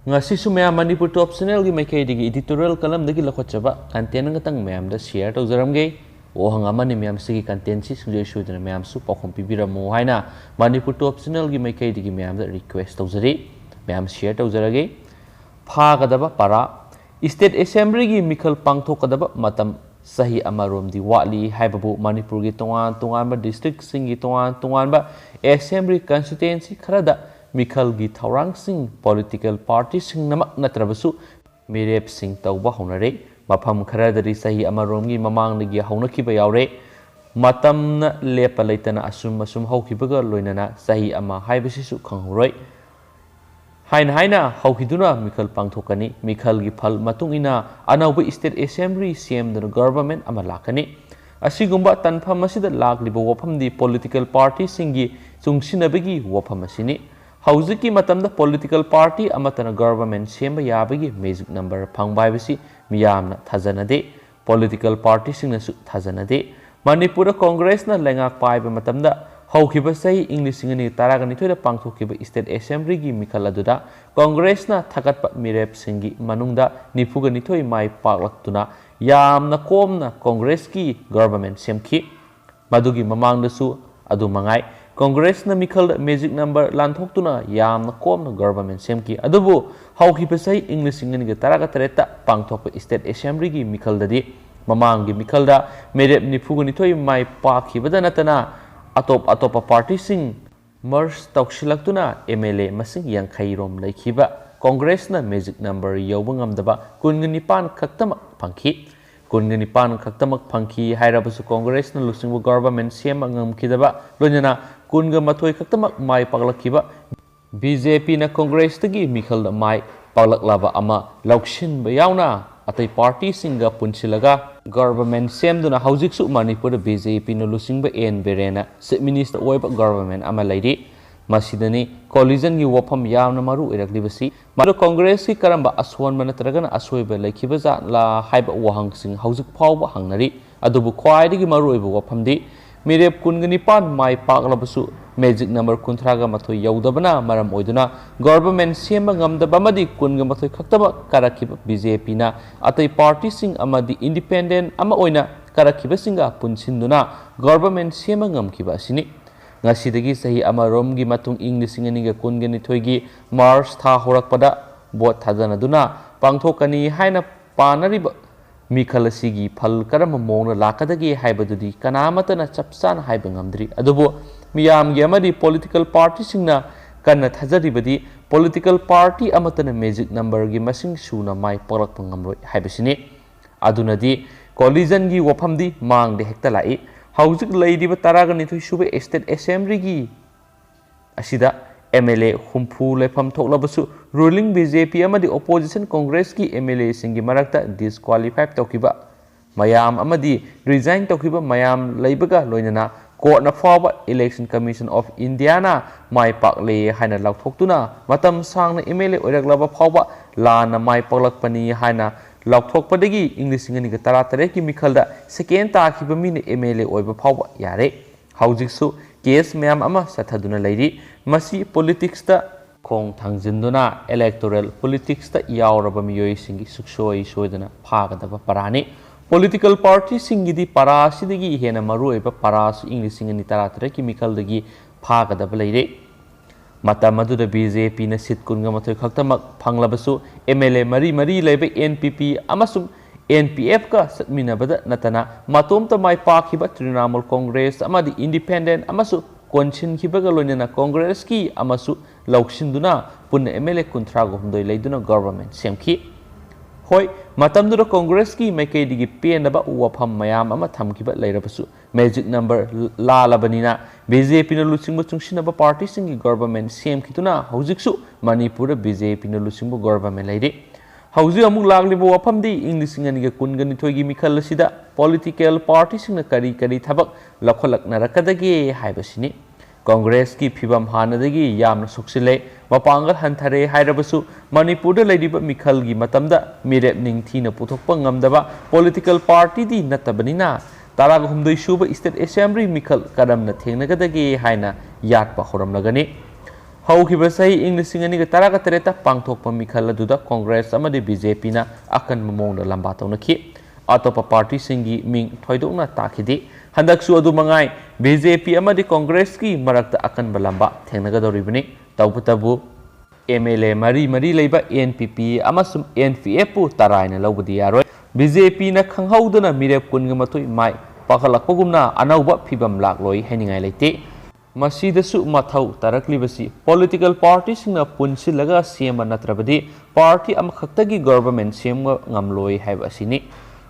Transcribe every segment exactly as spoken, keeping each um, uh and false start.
ꯉꯁꯤꯁꯨ ꯃꯌꯥꯝ ꯃꯅꯤꯄꯨꯔ ꯇꯣꯞ ꯆꯦꯅꯦꯜꯒꯤ ꯃꯥꯏꯀꯩꯗꯒꯤ editorial columnꯗꯒꯤ ꯂꯧꯈꯠꯆꯕ content ꯈꯛꯇꯪ ꯃꯌꯥꯝꯗ share ꯇꯧꯖꯔꯝꯒꯦ꯫ ꯋꯥꯍꯪ ꯑꯃꯅꯤ ꯃꯌꯥꯝ, ꯁꯤꯒꯤ contentꯁꯤ ꯁꯨꯡꯁꯣꯏ ꯁꯣꯏꯗꯅ ꯃꯌꯥꯝꯁꯨ ꯄꯥꯎꯈꯨꯝ ꯄꯤꯕꯤꯔꯝꯃꯨ ꯍꯥꯏꯅ ꯃꯅꯤꯄꯨꯔ ꯇꯣꯞ ꯆꯦꯅꯦꯜꯒꯤ ꯃꯥꯏꯀꯩꯗꯒꯤ ꯃꯌꯥꯝꯗ request ꯇꯧꯖꯔꯤ꯫ ꯃꯌꯥꯝ share ꯇꯧꯖꯔꯒꯦ꯫ ꯐꯥꯒꯗꯕ ꯄꯔꯥ: State Assemblyꯒꯤ ꯃꯤꯈꯜ ꯄꯥꯡꯊꯣꯛꯀꯗꯕ ꯃꯇꯝ ꯆꯍꯤ ꯑꯃꯔꯣꯝꯗꯤ ꯋꯥꯠꯂꯤ ꯍꯥꯏꯕꯕꯨ ꯃꯅꯤꯄꯨꯔꯒꯤ ꯇꯣꯉꯥꯟ ꯇꯣꯉꯥꯟꯕ districtꯁꯤꯡꯒꯤ ꯇꯣꯉꯥꯟ ꯇꯣꯉꯥꯟꯕ assembly constituency ꯈꯔꯗ ꯃꯤꯈꯜꯒꯤ ꯊꯧꯔꯥꯡꯁꯤꯡ political partyꯁꯤꯡꯅꯃꯛ ꯅꯠꯇ꯭ꯔꯕꯁꯨ ꯃꯤꯔꯦꯞꯁꯤꯡ ꯇꯧꯕ ꯍꯧꯅꯔꯦ꯫ ꯃꯐꯝ ꯈꯔꯗꯗꯤ ꯆꯍꯤ ꯑꯃꯔꯣꯝꯒꯤ ꯃꯃꯥꯡꯗꯒꯤ ꯍꯧꯅꯈꯤꯕ ꯌꯥꯎꯔꯦ꯫ ꯃꯇꯝꯅ ꯂꯦꯞꯄ ꯂꯩꯇꯅ ꯑꯁꯨꯝ ꯑꯁꯨꯝ ꯍꯧꯈꯤꯕꯒ ꯂꯣꯏꯅꯅ ꯆꯍꯤ ꯑꯃ ꯍꯥꯏꯕꯁꯤꯁꯨ ꯈꯪꯍꯧꯔꯣꯏ꯫ ꯍꯥꯏꯅ ꯍꯥꯏꯅ ꯍꯧꯈꯤꯗꯨꯅ ꯃꯤꯈꯜ ꯄꯥꯡꯊꯣꯛꯀꯅꯤ꯫ ꯃꯤꯈꯜꯒꯤ ꯐꯜ ꯃꯇꯨꯡ ꯏꯟꯅ ꯑꯅꯧꯕ state assembly ꯁꯦꯝꯗꯨꯅ government ꯑꯃ ꯂꯥꯛꯀꯅꯤ꯫ ꯑꯁꯤꯒꯨꯝꯕ ꯇꯟꯐꯝ ꯑꯁꯤꯗ ꯂꯥꯛꯂꯤꯕ ꯋꯥꯐꯝꯗꯤ political partyꯁꯤꯡꯒꯤ ꯆꯨꯡꯁꯤꯟꯅꯕꯒꯤ ꯋꯥꯐꯝ ꯑꯁꯤꯅꯤ꯫ ꯍꯧꯖꯤꯛꯀꯤ ꯃꯇꯝꯗ political party ꯑꯃꯠꯇꯅ government ꯁꯦꯝꯕ ꯌꯥꯕꯒꯤ magic number ꯐꯪꯕ ꯍꯥꯏꯕꯁꯤ ꯃꯤꯌꯥꯝꯅ ꯊꯥꯖꯅꯗꯦ꯫ Political partyꯁꯤꯡꯅꯁꯨ ꯊꯥꯖꯅꯗꯦ꯫ ꯃꯅꯤꯄꯨꯔꯗ Congressꯅ ꯂꯩꯉꯥꯛ ꯄꯥꯏꯕ ꯃꯇꯝꯗ ꯍꯧꯈꯤꯕ ꯆꯍꯤ ꯏꯪ ꯂꯤꯁꯤꯡ ꯑꯅꯤ ꯇꯔꯥꯒ ꯅꯤꯊꯣꯏꯗ ꯄꯥꯡꯊꯣꯛꯈꯤꯕ state assemblyꯒꯤ ꯃꯤꯈꯜ ꯑꯗꯨꯗ Congressꯅ ꯊꯥꯒꯠꯄ ꯃꯤꯔꯦꯞꯁꯤꯡꯒꯤ ꯃꯅꯨꯡꯗ ꯅꯤꯐꯨꯒ ꯅꯤꯊꯣꯏ ꯃꯥꯏ ꯄꯥꯛꯂꯛꯇꯨꯅ ꯌꯥꯝꯅ ꯀꯣꯝꯅ Congressꯀꯤ government ꯁꯦꯝꯈꯤ꯫ ꯃꯗꯨꯒꯤ ꯃꯃꯥꯡꯗꯁꯨ ꯑꯗꯨ ꯃꯉꯥꯏ꯫ Congressꯅ ꯃꯤꯈꯜꯗ magic number ꯂꯥꯟꯊꯣꯛꯇꯨꯅ ꯌꯥꯝꯅ ꯀꯣꯝꯅ government ꯁꯦꯝꯈꯤ꯫ ꯑꯗꯨꯕꯨ ꯍꯧꯈꯤꯕ ꯆꯍꯤ ꯏꯪ ꯂꯤꯁꯤꯡ ꯑꯅꯤꯒ ꯇꯔꯥꯒ ꯇꯔꯦꯠꯇ ꯄꯥꯡꯊꯣꯛꯄ state assemblyꯒꯤ ꯃꯤꯈꯜꯗꯗꯤ ꯃꯃꯥꯡꯒꯤ ꯃꯤꯈꯜꯗ ꯃꯤꯔꯦꯞ ꯅꯤꯐꯨꯒ ꯅꯤꯊꯣꯏ ꯃꯥꯏ ꯄꯥꯛꯈꯤꯕꯗ ꯅꯠꯇꯅ ꯑꯇꯣꯞ ꯑꯇꯣꯞꯄ partyꯁꯤꯡ merge ꯇꯧꯁꯤꯜꯂꯛꯇꯨꯅ MLA ꯃꯁꯤꯡ ꯌꯥꯡꯈꯩ ꯔꯣꯝ ꯂꯩꯈꯤꯕ Congressꯅ magic number ꯌꯧꯕ ꯉꯝꯗꯕ ꯀꯨꯟꯒ ꯅꯤꯄꯥꯟ ꯈꯛꯇꯃꯛ ꯐꯪꯈꯤ꯫ ꯀꯨꯟꯒ ꯅꯤꯄꯥꯟ ꯈꯛꯇꯃꯛ ꯐꯪꯈꯤ ꯍꯥꯏꯔꯕꯁꯨ Congressꯅ ꯂꯨꯆꯤꯡꯕ government ꯁꯦꯝꯕ ꯉꯝꯈꯤꯗꯕ, ꯂꯣꯏꯅꯅ ꯀꯨꯟꯒ ꯃꯥꯊꯣꯏ ꯈꯛꯇꯃꯛ ꯃꯥꯏ ꯄꯥꯛꯂꯛꯈꯤꯕ꯫ BJPꯅ Congressꯇꯒꯤ ꯃꯤꯈꯜꯗ ꯃꯥꯏ ꯄꯥꯛꯂꯛꯂꯕ ꯑꯃ ꯂꯧꯁꯤꯟꯕ ꯌꯥꯎꯅ ꯑꯇꯩ partyꯁꯤꯡꯒ ꯄꯨꯟꯁꯤꯜꯂꯒ government ꯁꯦꯝꯗꯨꯅ ꯍꯧꯖꯤꯛꯁꯨ ꯃꯅꯤꯄꯨꯔꯗ BJPꯅ ꯂꯨꯆꯤꯡꯕ N ꯕꯤꯔꯦꯟꯅ chief minister ꯑꯣꯏꯕ government ꯑꯃ ꯂꯩꯔꯤ꯫ ꯃꯁꯤꯗꯅꯤ collisionꯒꯤ ꯋꯥꯐꯝ ꯌꯥꯝꯅ ꯃꯔꯨ ꯑꯣꯏꯔꯛꯂꯤꯕꯁꯤ꯫ ꯃꯗꯨ Congressꯀꯤ ꯀꯔꯝꯕ ꯑꯁꯣꯟꯕ ꯅꯠꯇ꯭ꯔꯒꯅ ꯑꯁꯣꯏꯕ ꯂꯩꯈꯤꯕ ꯖꯥꯠꯂꯥ ꯍꯥꯏꯕ ꯋꯥꯍꯪꯁꯤꯡ ꯍꯧꯖꯤꯛ ꯐꯥꯎꯕ ꯍꯪꯅꯔꯤ꯫ ꯑꯗꯨꯕꯨ ꯈ꯭ꯋꯥꯏꯗꯒꯤ ꯃꯔꯨꯑꯣꯏꯕ ꯋꯥꯐꯝꯗꯤ ꯃꯤꯔꯦꯞ ꯀꯨꯟꯒ ꯅꯤꯄꯥꯟ ꯃꯥꯏ ꯄꯥꯛꯂꯕꯁꯨ Magic number ꯀꯨꯟꯊ꯭ꯔꯥꯒ ꯃꯥꯊꯣꯏ ꯌꯧꯗꯕꯅ ꯃꯔꯝ ꯑꯣꯏꯗꯨꯅ government ꯁꯦꯝꯕ ꯉꯝꯗꯕ ꯑꯃꯗꯤ ꯀꯨꯟꯒ ꯃꯥꯊꯣꯏ ꯈꯛꯇꯃꯛ ꯀꯥꯔꯛꯈꯤꯕ BJPꯅ ꯑꯇꯩ partyꯁꯤꯡ ꯑꯃꯗꯤ independent ꯑꯃ ꯑꯣꯏꯅ ꯀꯥꯔꯛꯈꯤꯕꯁꯤꯡꯒ ꯄꯨꯟꯁꯤꯟꯗꯨꯅ government ꯁꯦꯝꯕ ꯉꯝꯈꯤꯕ ꯑꯁꯤꯅꯤ꯫ ꯉꯁꯤꯗꯒꯤ ꯆꯍꯤ ꯑꯃꯔꯣꯝꯒꯤ ꯃꯇꯨꯡ ꯏꯪ ꯂꯤꯁꯤꯡ ꯑꯅꯤꯒ ꯀꯨꯟꯒ ꯅꯤꯊꯣꯏꯒꯤ March ꯊꯥ ꯍꯧꯔꯛꯄꯗ vote ꯊꯥꯗꯅꯗꯨꯅ ꯄꯥꯡꯊꯣꯛꯀꯅꯤ ꯍꯥꯏꯅ ꯄꯥꯅꯔꯤꯕ ꯃꯤꯈꯜ ꯑꯁꯤꯒꯤ ꯐꯜ ꯀꯔꯝꯕ ꯃꯑꯣꯡꯗ ꯂꯥꯛꯀꯗꯒꯦ ꯍꯥꯏꯕꯗꯨꯗꯤ ꯀꯅꯥ ꯑꯃꯠꯇꯅ ꯆꯞ ꯆꯥꯅ ꯍꯥꯏꯕ ꯉꯝꯗ꯭ꯔꯤ꯫ ꯑꯗꯨꯕꯨ ꯃꯤꯌꯥꯝꯒꯤ ꯑꯃꯗꯤ political partyꯁꯤꯡꯅ ꯀꯟꯅ ꯊꯥꯖꯔꯤꯕꯗꯤ political party ꯑꯃꯠꯇꯅ magic numberꯒꯤ ꯃꯁꯤꯡ ꯁꯨꯅ ꯃꯥꯏ ꯄꯥꯛꯂꯛꯄ ꯉꯝꯂꯣꯏ ꯍꯥꯏꯕꯁꯤꯅꯤ꯫ ꯑꯗꯨꯅꯗꯤ collisionꯒꯤ ꯋꯥꯐꯝꯗꯤ ꯃꯥꯡꯗ ꯍꯦꯛꯇ ꯂꯥꯛꯏ꯫ ꯍꯧꯖꯤꯛ ꯂꯩꯔꯤꯕ ꯇꯔꯥꯒ ꯅꯤꯊꯣꯏ ꯁꯨꯕ State Assemblyꯒꯤ ꯑꯁꯤꯗ MLA ꯍꯨꯝꯐꯨ ꯂꯩꯐꯝ ꯊꯣꯛꯂꯕꯁꯨ ruling BJP ꯑꯃꯗꯤ opposition Congressꯀꯤ MLAꯁꯤꯡꯒꯤ ꯃꯔꯛꯇ disqualify ꯇꯧꯈꯤꯕ ꯃꯌꯥꯝ ꯑꯃꯗꯤ resign ꯇꯧꯈꯤꯕ ꯃꯌꯥꯝ ꯂꯩꯕꯒ ꯂꯣꯏꯅꯅ courtꯅ ꯐꯥꯎꯕ Election Commission of Indiaꯅ ꯃꯥꯏ ꯄꯥꯛꯂꯦ ꯍꯥꯏꯅ ꯂꯥꯎꯊꯣꯛꯇꯨꯅ ꯃꯇꯝ ꯁꯥꯡꯅ MLA ꯑꯣꯏꯔꯛꯂꯕ ꯐꯥꯎꯕ ꯂꯥꯟꯅ ꯃꯥꯏ ꯄꯥꯛꯂꯛꯄꯅꯤ ꯍꯥꯏꯅ ꯂꯥꯎꯊꯣꯛꯄꯗꯒꯤ ꯏꯪ ꯂꯤꯁꯤꯡ ꯑꯅꯤꯒ ꯇꯔꯥꯇꯔꯦꯠꯀꯤ ꯃꯤꯈꯜꯗ second ꯇꯥꯈꯤꯕ ꯃꯤꯅ MLA ꯑꯣꯏꯕ ꯐꯥꯎꯕ ꯌꯥꯔꯦ꯫ ꯍꯧꯖꯤꯛꯁꯨ case ꯃꯌꯥꯝ ꯑꯃ ꯆꯠꯊꯗꯨꯅ ꯂꯩꯔꯤ꯫ ꯃꯁꯤ politicsꯇ ꯈꯣꯡ ꯊꯥꯡꯖꯤꯟꯗꯨꯅ electoral politicsꯇ ꯌꯥꯎꯔꯕ ꯃꯤꯑꯣꯏꯁꯤꯡꯒꯤ ꯁꯨꯛꯁꯣꯏ ꯁꯣꯏꯗꯅ ꯐꯥꯒꯗꯕ ꯄꯔꯥꯅꯤ꯫ Political partyꯁꯤꯡꯒꯤꯗꯤ ꯄꯔꯥ ꯑꯁꯤꯗꯒꯤ ꯍꯦꯟꯅ ꯃꯔꯨꯑꯣꯏꯕ ꯄꯔꯥꯁꯨ ꯏꯪ ꯂꯤꯁꯤꯡ ꯑꯅꯤ ꯇꯔꯥꯇꯔꯦꯠꯀꯤ ꯃꯤꯈꯜꯗꯒꯤ ꯐꯥꯒꯗꯕ ꯂꯩꯔꯦ꯫ ꯃꯇꯝ ꯑꯗꯨꯗ BJPꯅ seat ꯀꯨꯟꯒ ꯃꯥꯊꯣꯏ ꯈꯛꯇꯃꯛ ꯐꯪꯂꯕꯁꯨ MLA ꯃꯔꯤ ꯃꯔꯤ ꯂꯩꯕ NPP ꯑꯃꯁꯨꯡ NPFꯀ ꯆꯠꯃꯤꯟꯅꯕꯗ ꯅꯠꯇꯅ ꯃꯇꯣꯝꯇ ꯃꯥꯏ ꯄꯥꯛꯈꯤꯕ Trinamool Congress ꯑꯃꯗꯤ independent ꯑꯃꯁꯨ ꯀꯣꯟꯁꯤꯟꯈꯤꯕꯒ ꯂꯣꯏꯅꯅ Congressꯀꯤ ꯑꯃꯁꯨ ꯂꯧꯁꯤꯟꯗꯨꯅ ꯄꯨꯟꯅ MLA ꯀꯨꯟꯊ꯭ꯔꯥꯒ ꯍꯨꯝꯗꯣꯏ ꯂꯩꯗꯨꯅ government ꯁꯦꯝꯈꯤ꯫ ꯍꯣꯏ, ꯃꯇꯝꯗꯨꯗ Congressꯀꯤ ꯃꯥꯏꯀꯩꯗꯒꯤ ꯄꯦꯟꯗꯕ ꯋꯥꯐꯝ ꯃꯌꯥꯝ ꯑꯃ ꯊꯝꯈꯤꯕ ꯂꯩꯔꯕꯁꯨ magic number ꯂꯥꯜꯂꯕꯅꯤꯅ BJPꯅ ꯂꯨꯆꯤꯡꯕ ꯆꯨꯡꯁꯤꯟꯅꯕ partyꯁꯤꯡꯒꯤ government ꯁꯦꯝꯈꯤꯗꯨꯅ ꯍꯧꯖꯤꯛꯁꯨ ꯃꯅꯤꯄꯨꯔꯗ BJPꯅ ꯂꯨꯆꯤꯡꯕ government ꯂꯩꯔꯤ꯫ ꯍꯧꯖꯤꯛ ꯑꯃꯨꯛ ꯂꯥꯛꯂꯤꯕ ꯋꯥꯐꯝꯗꯤ ꯏꯪ ꯂꯤꯁꯤꯡ ꯑꯅꯤꯒ ꯀꯨꯟꯒ ꯅꯤꯊꯣꯏꯒꯤ ꯃꯤꯈꯜ ꯑꯁꯤꯗ political partyꯁꯤꯡꯅ ꯀꯔꯤ ꯀꯔꯤ ꯊꯕꯛ ꯂꯧꯈꯠꯂꯛꯅꯔꯛꯀꯗꯒꯦ ꯍꯥꯏꯕꯁꯤꯅꯤ꯫ Congressꯀꯤ ꯐꯤꯕꯝ ꯍꯥꯟꯅꯗꯒꯤ ꯌꯥꯝꯅ ꯁꯣꯛꯆꯤꯜꯂꯦ꯫ ꯃꯄꯥꯡꯒꯜ ꯍꯟꯊꯔꯦ ꯍꯥꯏꯔꯕꯁꯨ ꯃꯅꯤꯄꯨꯔꯗ ꯂꯩꯔꯤꯕ ꯃꯤꯈꯜꯒꯤ ꯃꯇꯝꯗ ꯃꯤꯔꯦꯞ ꯅꯤꯡꯊꯤꯅ ꯄꯨꯊꯣꯛꯄ ꯉꯝꯗꯕ political partyꯗꯤ ꯅꯠꯇꯕꯅꯤꯅ ꯇꯔꯥꯒ ꯍꯨꯝꯗꯣꯏ ꯁꯨꯕ State Assembly ꯃꯤꯈꯜ ꯀꯔꯝꯅ ꯊꯦꯡꯅꯒꯗꯒꯦ ꯍꯥꯏꯅ ꯌꯥꯠꯄ ꯍꯧꯔꯝꯂꯒꯅꯤ꯫ ꯍꯧꯈꯤꯕ ꯆꯍꯤ ꯏꯪ ꯂꯤꯁꯤꯡ ꯑꯅꯤꯒ ꯇꯔꯥꯒ ꯇꯔꯦꯠꯇ ꯄꯥꯡꯊꯣꯛꯄ ꯃꯤꯈꯜ ꯑꯗꯨꯗ Congress ꯑꯃꯗꯤ B J P ꯅ ꯑꯀꯟꯕ ꯃꯑꯣꯡꯗ ꯂꯝꯕꯥ ꯇꯧꯅꯈꯤ꯫ ꯑꯇꯣꯞꯄ party ꯁꯤꯡꯒꯤ ꯃꯤꯡ ꯊꯣꯏꯗꯣꯛꯅ ꯇꯥꯈꯤꯗꯦ꯫ ꯍꯟꯗꯛꯁꯨ ꯑꯗꯨ ꯃꯉꯥꯏ, B J P ꯑꯃꯗꯤ Congress ꯀꯤ ꯃꯔꯛꯇ ꯑꯀꯟꯕ ꯂꯝꯕꯥ ꯊꯦꯡꯅꯒꯗꯧꯔꯤꯕꯅꯤ꯫ ꯇꯧꯕꯇꯕꯨ, M L A ꯃꯔꯤ ꯃꯔꯤ ꯂꯩꯕ N P P ꯑꯃꯁꯨꯡ N P F ꯄꯨ ꯇꯔꯥꯏꯅ ꯂꯧꯕꯗꯤ ꯌꯥꯔꯣꯏ꯫ B J P ꯅ ꯈꯪꯍꯧꯗꯅ ꯃꯤꯔꯦꯞ ꯀꯨꯟꯒ ꯃꯥꯊꯣꯏ ꯃꯥꯏ ꯄꯥꯛꯈꯠꯂꯛꯄꯒꯨꯝꯅ ꯑꯅꯧꯕ ꯐꯤꯚꯝ ꯂꯥꯛꯂꯣꯏ ꯍꯥꯏꯅꯤꯡꯉꯥꯏ ꯂꯩꯇꯦ꯫ ꯃꯁꯤꯗꯁꯨ ꯃꯊꯧ ꯇꯥꯔꯛꯂꯤꯕꯁꯤ political party ꯁꯤꯡꯅ ꯄꯨꯟꯁꯤꯜꯂꯒ ꯁꯦꯝꯕ ꯅꯠꯇ꯭ꯔꯕꯗꯤ party ꯑꯃꯈꯛꯇꯒꯤ government ꯁꯦꯝꯕ ꯉꯝꯂꯣꯏ ꯍꯥꯏꯕ ꯑꯁꯤꯅꯤ꯫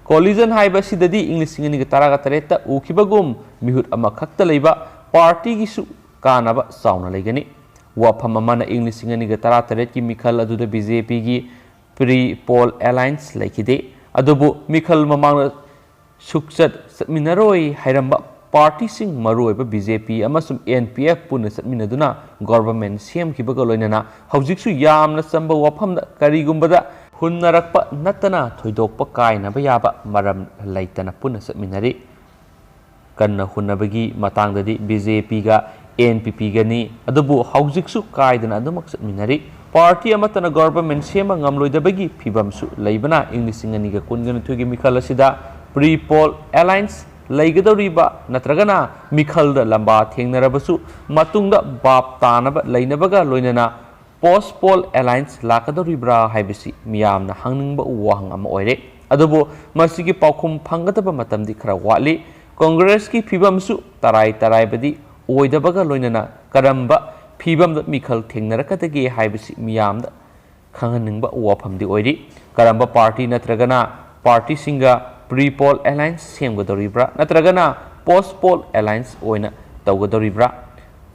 Coalition ꯍꯥꯏꯕ ꯑꯁꯤꯗꯗꯤ ꯏꯪ ꯂꯤꯁꯤꯡ ꯑꯅꯤꯒ ꯇꯔꯥꯒ ꯇꯔꯦꯠꯇ ꯎꯈꯤꯕꯒꯨꯝ ꯃꯤꯍꯨꯠ ꯑꯃꯈꯛꯇ ꯂꯩꯕ party ꯒꯤꯁꯨ ꯀꯥꯟꯅꯕ ꯆꯥꯎꯅ ꯂꯩꯒꯅꯤ꯫ ꯋꯥꯐꯝ ꯑꯃꯅ, ꯏꯪ ꯂꯤꯁꯤꯡ ꯑꯅꯤꯒ ꯇꯔꯥꯇꯔꯦꯠꯀꯤ ꯃꯤꯈꯜ ꯑꯗꯨꯗ B J P ꯒꯤ pre-poll alliance ꯂꯩꯈꯤꯗꯦ꯫ ꯑꯗꯨꯕꯨ ꯃꯤꯈꯜ ꯃꯃꯥꯡꯗ ꯁꯨꯛꯆꯠ ꯆꯠꯃꯤꯟꯅꯔꯣꯏ ꯍꯥꯏꯔꯝꯕ party ꯁꯤꯡ, ꯃꯔꯨꯑꯣꯏꯕ B J P ꯑꯃꯁꯨꯡ N P F ꯄꯨꯟꯅ ꯆꯠꯃꯤꯟꯅꯗꯨꯅ government ꯁꯦꯝꯈꯤꯕꯒ ꯂꯣꯏꯅꯅ ꯍꯧꯖꯤꯛꯁꯨ ꯌꯥꯝꯅ ꯆꯝꯕ ꯋꯥꯐꯝꯗ ꯀꯔꯤꯒꯨꯝꯕꯗ ꯍꯨꯟꯅꯔꯛꯄ ꯅꯠꯇꯅ ꯊꯣꯏꯗꯣꯛꯄ ꯀꯥꯏꯅꯕ ꯌꯥꯕ ꯃꯔꯝ ꯂꯩꯇꯅ ꯄꯨꯟꯅ ꯆꯠꯃꯤꯟꯅꯔꯤ꯫ ꯀꯟꯅ ꯍꯨꯟꯅꯕꯒꯤ ꯃꯇꯥꯡꯗꯗꯤ B J P ꯒ N P P ꯒꯅꯤ, ꯑꯗꯨꯕꯨ ꯍꯧꯖꯤꯛꯁꯨ ꯀꯥꯏꯗꯅ ꯑꯗꯨꯃꯛ ꯆꯠꯃꯤꯟꯅꯔꯤ꯫ Party ꯑꯃꯠꯇꯅ government ꯁꯦꯝꯕ ꯉꯝꯂꯣꯏꯗꯕꯒꯤ ꯐꯤꯕꯝꯁꯨ ꯂꯩꯕꯅ ꯏꯪ ꯂꯤꯁꯤꯡ ꯑꯅꯤꯒ ꯀꯨꯟꯒ ꯅꯤꯊꯣꯏꯒꯤ ꯃꯤꯈꯜ ꯑꯁꯤꯗ pre-poll alliance ꯂꯩꯒꯗꯧꯔꯤꯕ ꯅꯠꯇ꯭ꯔꯒꯅ ꯃꯤꯈꯜꯗ ꯂꯝꯕꯥ ꯊꯦꯡꯅꯔꯕꯁꯨ ꯃꯇꯨꯡꯗ ꯚꯥꯞ ꯇꯥꯅꯕ ꯂꯩꯅꯕꯒ ꯂꯣꯏꯅꯅ post-poll alliance ꯂꯥꯛꯀꯗꯧꯔꯤꯕ꯭ꯔꯥ ꯍꯥꯏꯕꯁꯤ ꯃꯤꯌꯥꯝꯅ ꯍꯪꯅꯤꯡꯕ ꯋꯥꯍꯪ ꯑꯃ ꯑꯣꯏꯔꯦ꯫ ꯑꯗꯨꯕꯨ ꯃꯁꯤꯒꯤ ꯄꯥꯎꯈꯨꯝ ꯐꯪꯒꯗꯕ ꯃꯇꯝꯗꯤ ꯈꯔ ꯋꯥꯠꯂꯤ꯫ Congress ꯀꯤ ꯐꯤꯕꯝꯁꯨ ꯇꯔꯥꯏ ꯇꯔꯥꯏꯕꯗꯤ ꯑꯣꯏꯗꯕꯒ ꯂꯣꯏꯅꯅ ꯀꯔꯝꯕ ꯐꯤꯕꯝꯗ ꯃꯤꯈꯜ ꯊꯦꯡꯅꯔꯛꯀꯗꯒꯦ ꯍꯥꯏꯕꯁꯤ ꯃꯤꯌꯥꯝꯗ ꯈꯪꯍꯟꯅꯤꯡꯕ ꯋꯥꯐꯝꯗꯤ ꯑꯣꯏꯔꯤ꯫ ꯀꯔꯝꯕ party ꯅꯠꯇ꯭ꯔꯒꯅ party ꯁꯤꯡꯒ pre-poll alliance ꯁꯦꯝꯒꯗꯧꯔꯤꯕ꯭ꯔꯥ ꯅꯠꯇ꯭ꯔꯒꯅ post-poll alliance ꯑꯣꯏꯅ ꯇꯧꯒꯗꯧꯔꯤꯕ꯭ꯔꯥ?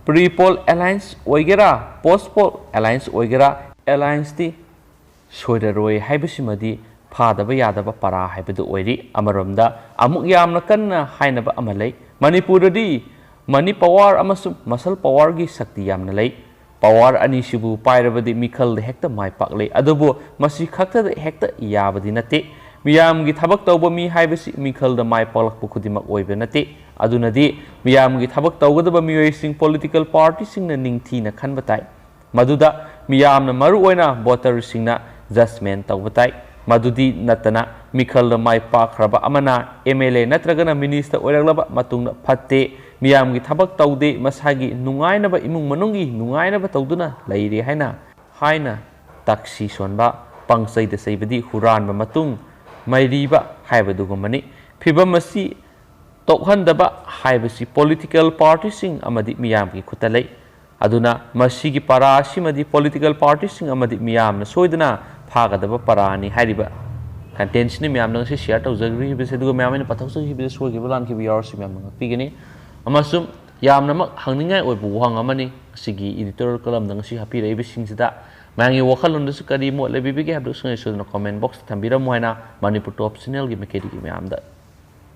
Pre-poll alliance ꯑꯣꯏꯒꯦꯔꯥ, post-poll alliance ꯑꯣꯏꯒꯦꯔꯥ, alliance ꯇꯤ ꯁꯣꯏꯔꯔꯣꯏ ꯍꯥꯏꯕꯁꯤꯃꯗꯤ ꯐꯥꯗꯕ ꯌꯥꯗꯕ ꯄꯔꯥ ꯍꯥꯏꯕꯗꯨ ꯑꯣꯏꯔꯤ꯫ ꯑꯃꯔꯣꯝꯗ ꯑꯃꯨꯛ ꯌꯥꯝꯅ ꯀꯟꯅ ꯍꯥꯏꯅꯕ ꯑꯃ ꯂꯩ꯫ ꯃꯅꯤꯄꯨꯔꯗꯗꯤ money power ꯑꯃꯁꯨꯡ muscle power ꯒꯤ ꯁꯛꯇꯤ ꯌꯥꯝꯅ ꯂꯩ꯫ Power ꯑꯅꯤꯁꯤꯕꯨ ꯄꯥꯏꯔꯕꯗꯤ ꯃꯤꯈꯜꯗ ꯍꯦꯛꯇ ꯃꯥꯏ ꯄꯥꯛꯂꯦ꯫ ꯑꯗꯨꯕꯨ ꯃꯁꯤ ꯈꯛꯇꯗ ꯍꯦꯛꯇ ꯌꯥꯕꯗꯤ ꯅꯠꯇꯦ꯫ ꯃꯤꯌꯥꯝꯒꯤ ꯊꯕꯛ ꯇꯧꯕ ꯃꯤ ꯍꯥꯏꯕꯁꯤ ꯃꯤꯈꯜꯗ ꯃꯥꯏ ꯄꯥꯛꯂꯛꯄ ꯈꯨꯗꯤꯡꯃꯛ ꯑꯣꯏꯕ ꯅꯠꯇꯦ꯫ ꯑꯗꯨꯅꯗꯤ ꯃꯤꯌꯥꯝꯒꯤ ꯊꯕꯛ ꯇꯧꯒꯗꯕ ꯃꯤꯑꯣꯏꯁꯤꯡ political partyꯁꯤꯡꯅ ꯅꯤꯡꯊꯤꯅ ꯈꯟꯕ ꯇꯥꯏ꯫ ꯃꯗꯨꯗ ꯃꯤꯌꯥꯝꯅ ꯃꯔꯨ ꯑꯣꯏꯅ voterꯁꯤꯡꯅ judgement ꯇꯧꯕ ꯇꯥꯏ꯫ ꯃꯗꯨꯗꯤ ꯅꯠꯇꯅ ꯃꯤꯈꯜꯗ ꯃꯥꯏ ꯄꯥꯛꯈ꯭ꯔꯕ ꯑꯃꯅ MLA ꯅꯠꯇ꯭ꯔꯒꯅ minister ꯑꯣꯏꯔꯛꯂꯕ ꯃꯇꯨꯡꯗ ꯐꯠꯇꯦ, ꯃꯤꯌꯥꯝꯒꯤ ꯊꯕꯛ ꯇꯧꯗꯦ, ꯃꯁꯥꯒꯤ ꯅꯨꯡꯉꯥꯏꯅꯕ, ꯏꯃꯨꯡ ꯃꯅꯨꯡꯒꯤ ꯅꯨꯡꯉꯥꯏꯅꯕ ꯇꯧꯗꯨꯅ ꯂꯩꯔꯦ ꯍꯥꯏꯅ, ꯍꯥꯏꯅ ꯇꯥꯛꯁꯤ ꯁꯣꯟꯕ, ꯄꯪꯆꯩꯗ ꯆꯩꯕꯗꯤ ꯍꯨꯔꯥꯟꯕ ꯃꯇꯨꯡ ꯃꯩꯔꯤꯕ ꯍꯥꯏꯕꯗꯨꯒꯨꯝꯕꯅꯤ꯫ ꯐꯤꯚꯝ ꯑꯁꯤ ꯇꯣꯛꯍꯟꯗꯕ ꯍꯥꯏꯕꯁꯤ political partyꯁꯤꯡ ꯑꯃꯗꯤ ꯃꯤꯌꯥꯝꯒꯤ ꯈꯨꯠꯇ ꯂꯩ꯫ ꯑꯗꯨꯅ ꯃꯁꯤꯒꯤ ꯄꯔꯥ ꯑꯁꯤꯃꯗꯤ political partyꯁꯤꯡ ꯑꯃꯗꯤ ꯃꯤꯌꯥꯝꯅ ꯁꯣꯏꯗꯅ ꯐꯥꯒꯗꯕ ꯄꯔꯥꯅꯤ ꯍꯥꯏꯔꯤꯕ contentꯁꯤꯅ ꯃꯌꯥꯝꯗ ꯉꯁꯤ share ꯇꯧꯖꯈ꯭ꯔꯤꯕꯁꯦ꯫ ꯑꯗꯨꯒ ꯃꯌꯥꯝ ꯑꯩꯅ ꯄꯥꯊꯣꯛꯆꯈꯤꯕꯁꯦ ꯁꯣꯏꯈꯤꯕ ꯂꯥꯟꯈꯤꯕ ꯌꯥꯎꯔꯁꯨ ꯃꯌꯥꯝꯅ ꯉꯥꯛꯄꯤꯒꯅꯤ꯫ ꯑꯃꯁꯨꯡ ꯌꯥꯝꯅꯃꯛ ꯍꯪꯅꯤꯡꯉꯥꯏ ꯑꯣꯏꯕ ꯋꯥꯍꯪ ꯑꯃꯅꯤ꯫ ꯃꯁꯤꯒꯤ editorial columnꯗ ꯉꯁꯤ ꯍꯥꯞꯄꯤꯔꯛꯏꯕꯁꯤꯡꯁꯤꯗ ꯃꯌꯥꯝꯒꯤ ꯋꯥꯈꯜꯂꯣꯟꯗꯁꯨ ꯀꯔꯤ ꯃꯣꯠ ꯂꯩꯕꯤꯕꯒꯦ ꯍꯥꯏꯕꯗꯨ ꯁꯨꯡꯁꯣꯏ ꯁꯣꯏꯗꯅ comment boxꯇ ꯊꯝꯕꯤꯔꯝꯃꯨ ꯍꯥꯏꯅ ꯃꯅꯤꯄꯨꯔ Top channelꯒꯤ ꯃꯥꯏꯀꯩꯗꯒꯤ ꯃꯌꯥꯝꯗ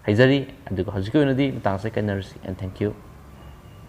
ꯍꯥꯏꯖꯔꯤ꯫ ꯑꯗꯨꯒ ꯍꯧꯖꯤꯛꯀꯤ ꯑꯣꯏꯅꯗꯤ ꯃꯇꯥꯡꯁꯦ ꯀꯥꯏꯅꯔꯁꯤ, and thank you꯫